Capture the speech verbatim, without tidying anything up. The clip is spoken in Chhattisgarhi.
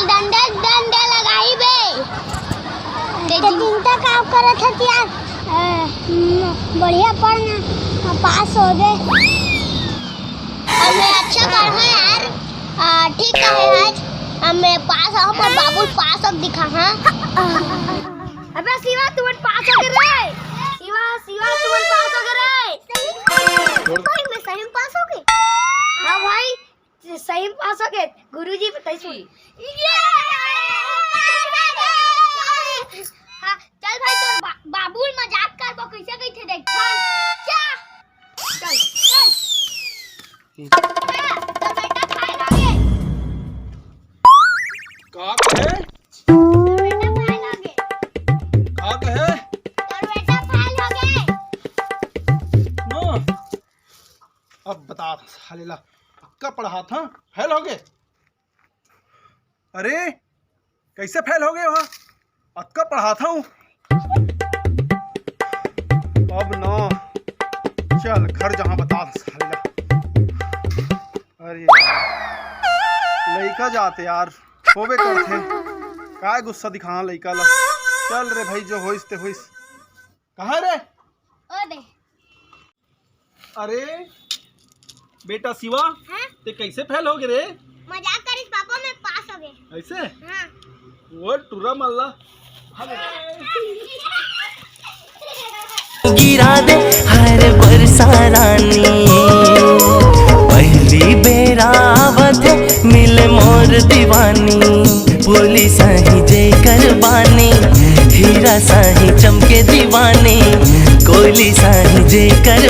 डंडे डंडे लगाई बे। ते चिंता का करत हस यार? अ, म, बढ़िया पढ़ना, पास होबे। अब मैं अच्छा पढ़हूं यार। अ, ठीक कहे आज। अब मैं पास होहूं, मैं बाबू ल पास होके दिखाहूं। अबे शिवा, तुमन पास होगे रे। शिवा, शिवा, तुमन पास होगे रे। कोई मैं सही में पास होगे? हां भाई, सही में पास होगे। गुरुजी बताइस। हां, चल भाई, तोर बा-, बाबू ल मजाक करबो, कइसे कहिथे देख। चल, चल, चल। चल, तोर बेटा फेल होगे। का कहे? तोर बेटा फेल होगे। का कहे? तोर बेटा फेल होगे। नो। अब बता साले ला, अतका पढ़ाथंव, फेल होगे? अरे, कइसे फेल होगे? अतका पढ़ाथंव। अब ना, चल घर जाहूं, बता साले ला। अरे यार, लइका जात यार, होबे करथे। काय गुस्सा दिखाहूं लइका ला। चल रे भाई, जो होइस ते होइस। कहां रे? ओ दे। अरे बेटा शिवा, हां? ते कइसे फेल होगे रे? मजाक करिस पापा, मैं पास होगे। अइसे? हां। वो टुरा मल्ला। गिरा दे हर बरसा रानी, पहली बेरा आवत हे मिले मोर दीवानी। बोली साही जेकर बानी, हीरा साही चमके दीवानी। कोयली साही जेकर